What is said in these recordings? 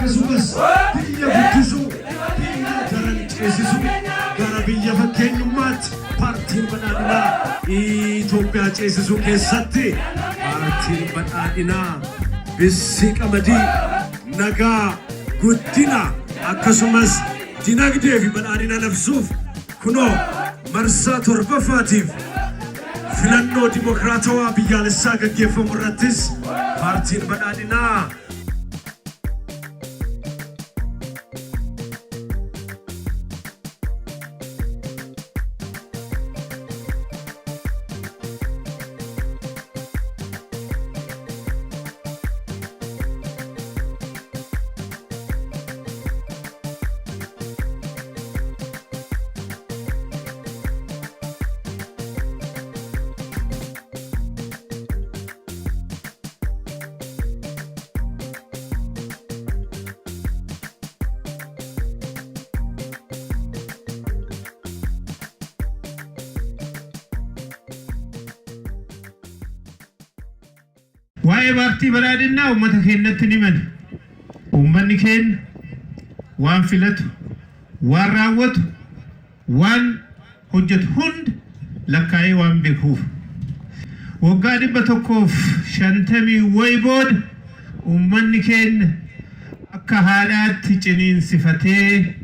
Akkasumas biyya guddisuu, biyya daran ceesisuu, gara biyya fakkeenyummaatti Paartiin Badhaadhinaa Itoophiyaa ceesisuu keessatti Paartiin Badhaadhinaa bissii qamadii, nagaa, guddina akkasumas dinagdee fi badhaadhina labsuuf kunoo marsaa 7ffaatiif filannoo dimokiraatawaa biyyaalessaa gaggeeffamu irrattis Paartiin Badhaadhinaa Waa'ee Paartii Badhaadhinnaa uummata keennatti ni male. Uummanni keenna waan filatu, waan raawwatu, waan hojjatu hunda lakkaa'ee waan beekuuf. Waggaa 150 wayi booda uummanni keenna akka haadhaatti ciniinsifatee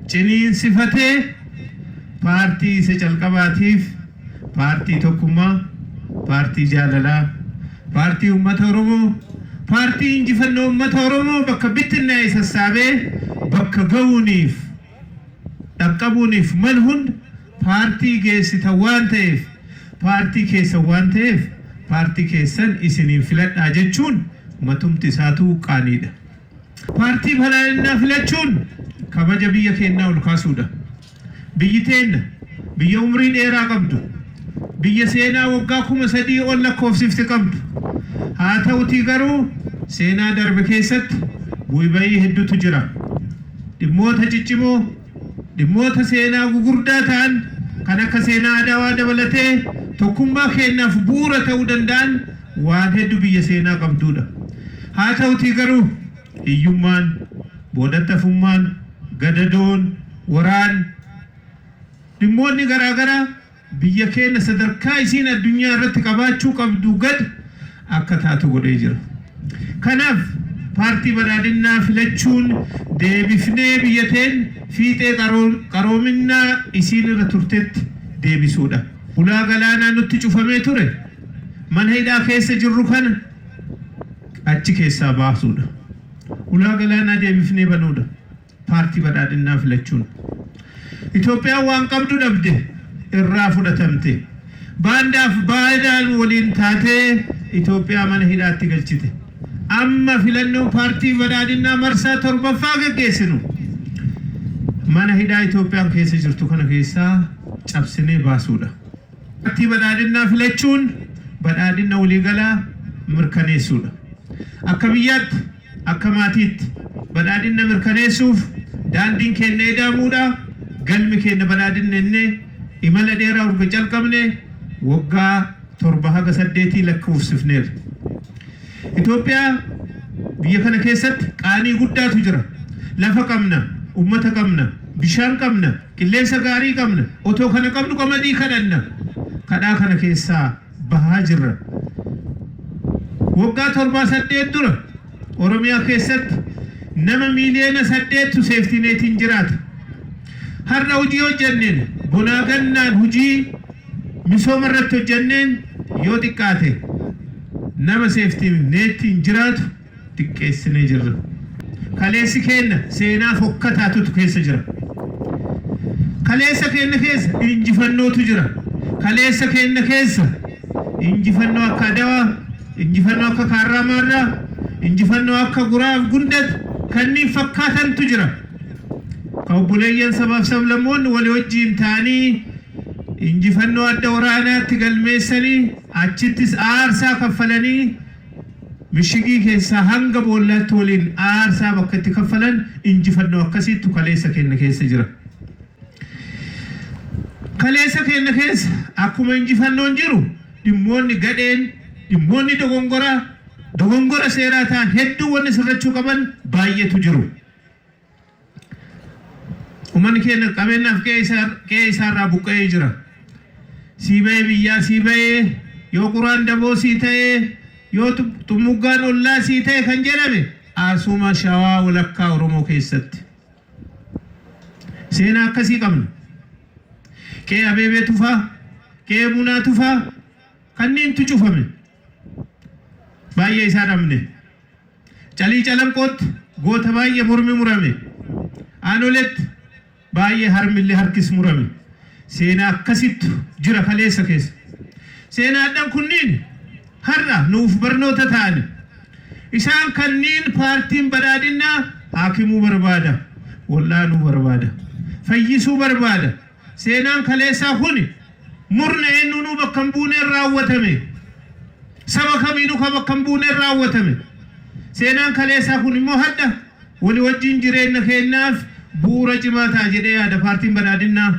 ciniinsifatee paartii isa calqabaatiif paartii tokkummaa, paartii jaalalaa, paartii uummata Oromoo, paartii injifannoo uummata Oromoo bakka bittinnaa'e sassaabee bakka ga'uuniif dhaqqabuuniif malu hunda paartii geessitan waan ta'eef, paartii keessan waan ta'eef paartii keessan isiniin filadhaa jechuun matumti isaatuu qaaniidha. Paartii Badhaadhinnaa filachuun kabaja biyya keennaa ol kaasuudha. Biyyi teenna biyya umrii dheeraa qabdu, biyya seenaa waggaa 3000 ol lakkoofsifte qabdu. Haa ta'utii garuu seenaa darbe keessatti bu'i ba'ii heddutu jira. Dhimmoota ciccimoo, dhimmoota seenaa gugurdaa ta'an kan akka seenaa Adawaa dabalatee tokkummaa keennaaf bu'uura ta'uu danda'an waan heddu biyya seenaa qabduudha. Haa ta'utii garuu hiyyummaan, boodatti hafummaan, gadadoon, waraanni, dhimmoonni garaa garaa biyya keenna sadarkaa isiin addunyaa irratti qabaachuu qabduu gad akka taatu godhee jira. Kanaaf Paartii Badhaadhinnaa filachuun deebifnee biyya teenna fiixee qaroominnaa isiin irra turtetti deebisuudha. Hulaa galaanaa nutti cufamee ture, mana hidhaa keessa jirru kana achi keessaa baasuudha. Hulaa galaanaa deebifnee banuudha. Paartii Badhaadhinnaa filachuun. Itoophiyaan waan qabdu dhabde, irraa fudhatamte. Baandaaf baadaan waliin taatee Itoophiyaa mana hidhaatti galchite. Amma filannoo Paartii Badhaadhinnaa marsaa 7ffaa geggeessinu mana hidhaa Itoophiyaan keessa jirtu kana keessaa cabsinee baasuudha. Paartii Badhaadhinnaa filachuun badhaadhinna waliigalaa mirkaneessuudha. Akka biyyaatti, akka maatiitti badhaadhinna mirkaneessuuf daandiin keenna eda'amuudha, galmi keenna badhaadhinna jennee imala dheeraa urga calqabne waggaa 7 haga saddeetii lakkoofsifneerra. Itoophiyaa biyya kana keessatti qaanii guddaatu jira. Lafa qabna, ummata qabna, bishaan qabna, qilleensa gaarii qabna. Otoo kana qabnu qamadii kadhanna. Kadhaa kana keessaa bahaa jirra. Waggaa torbaa saddeet dura Oromiyaa keessatti nama miiliyoona 8tu seeftiineetiin jiraata. Har'a hojii hojjenneen bonaa gannaan hojii misooma irratti hojjenneen yoo xiqqaate nama seeftiineettiin jiraatu xiqqeessinee jirra. Kaleessi keenna seenaa fokkataatutu keessa jira. Kaleessa keenna keessa injifannootu jira. Kaleessa keenna keessa injifannoo akka Adawaa, injifannoo akka Kaarraa Maarraa, injifannoo akka Guraaf Gundat kanniin fakkaatantu jira. Ka obboleeyyan sabaaf sablammoonni walii wajjiin ta'anii injifannoo adda waraanaatti galmeessanii achittis aarsaa kaffalanii Mishigii keessaa hanga boollaatti waliin aarsaa bakka itti kaffalan injifannoo akkasiittu kaleessa keenna keessa jira. Kaleessa keenna keessa akkuma injifannoon jiru dhimmoonni gadheen, dhimmoonni dogongoraa Dogongora seeraa ta'an hedduu wanni sirrachuu qaban baay'eetu jiru. Uummanni keenya qabeenyaaf qe'ee isaarraa buqqa'ee jira. Sii ba'ee biyyaa sii ba'ee, yoo quraan daboo sii ta'ee, yoo xumuggaan ollaa sii ta'e kan jedhame asuma Shawaa walakkaa Oromoo keessatti. Seenaa akkasii qabna. Qe'ee Abeebee Tufaa, qe'ee Bunaa Tufaa kanneentu cufame. Baay'ee isaa dhabne. Calii Calanqootti goota baay'ee mormi murame. Aanoletti baay'ee harmillee harkis murame. Seenaa akkasittu jira kaleessa keessa. Seenaadhaan kunniin har'a nuuf barnoota ta'ani. Isaan kanniin paartiin badhaadhinnaa haakimuu barbaada. Wal'aanuu barbaada. Fayyisuu barbaada. Seenaan kaleessaa kuni murna eenyuunuu bakka hin buuneen raawwatame. Saba kamiinuu kan bakka hin buuneen raawwatame. Seenaan kaleessaa kun immoo hadha walii wajjin jireenya keenyaaf bu'uura cimaa ta'a jedhee yaada paartiin badhaadhinnaa.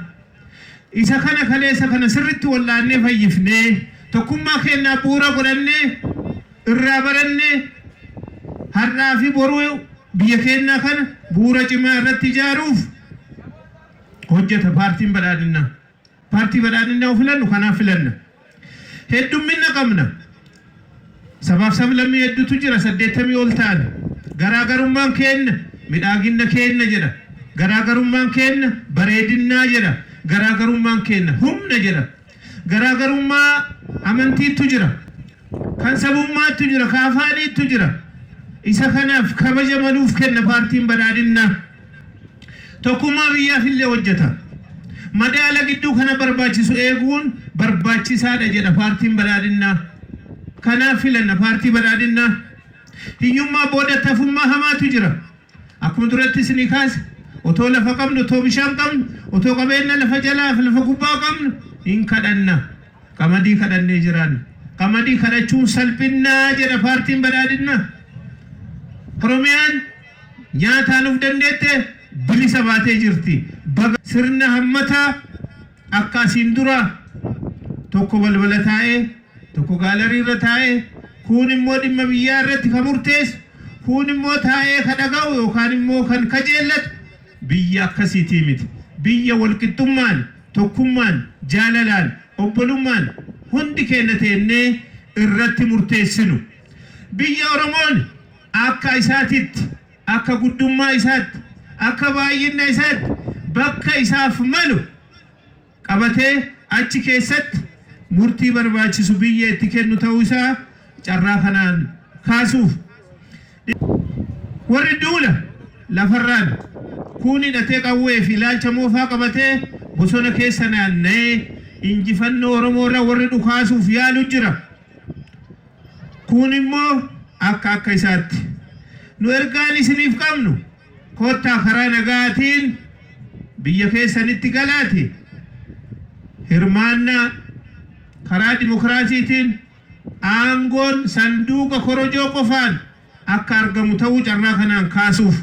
Isa kana kaleessa kana sirritti wal'aannee fayyifnee, tokkummaa keenyaaf bu'uura godhannee, irraa barannee, har'aa fi boruu biyya keenyaa kana bu'uura cimaa irratti ijaaruuf hojjeta paartiin badhaadhinnaa. Paartii badhaadhinnaa yoo filannu kanaaf filanna. Heddummina qabna. Sabaaf sablammii hedduutu jira, 80 ol ta'an. Garaagarummaan keenya midhaaginna keenya jedha. Garaagarummaan keenya bareedinnaa jedha. Garaagarummaan keenya humna jedha. Garaagarummaa amantiitu jira. Kan sabummaatu jira. Kan afaaniitu jira. Isa kanaaf kabaja maluuf kenna paartiin badhaadhinnaa. Tokkummaa biyyaaf illee hojjeta. Madaala gidduu kana barbaachisu eeguun barbaachisaadha jedha paartiin badhaadhinnaa. Kanaaf filanna paartii badhaadhinnaa. Hiyyummaa booda tafummaa hamaatu jira. Akkuma duratti isinii kaase, otoo lafa qabnu, otoo bishaan qabnu, otoo qabeenya lafa jalaa fi lafa gubbaa qabnu hin kadhanna. Qamadii kadhannee jiraanna. Qamadii kadhachuun salphinnaa jedha paartiin badhaadhinnaa. Oromiyaan nyaataan of dandeette bilisa baatee jirti. Baga sirna hammataa akka asiin dura tokko balbala taa'ee, tokko gaalarii irra taa'ee, kuun immoo dhimma biyyaa irratti kan murteessu, kuun immoo taa'ee kan dhaga'u yookaan immoo kan kajeellatu biyya akkasiitii miti. Biyya walqixxummaan, tokkummaan, jaalalaan, obbolummaan hundi keenya teennee irratti murteessinu. Biyya Oromoon akka isaatitti, akka guddummaa isaatti, akka baay'ina isaatti bakka isaaf malu qabatee achi keessatti murtii barbaachisu biyya itti kennu ta'uu isaa carraa kanaan kaasuuf. Warri duula lafarraan kuun hidhatee qawwee fi ilaalcha moofaa qabatee bosona keessa naanna'ee injifannoo Oromoo irra warri dhukaasuuf yaalu jira. Kun immoo akka akka isaatti. Nu ergaan isiniif qabnu, kottaa karaa nagaatiin biyya keessanitti galaati. Hirmaannaa karaa dimokiraasiitiin aangoon sanduuqa korojoo qofaan akka argamu ta'uu carraa kanaan kaasuuf.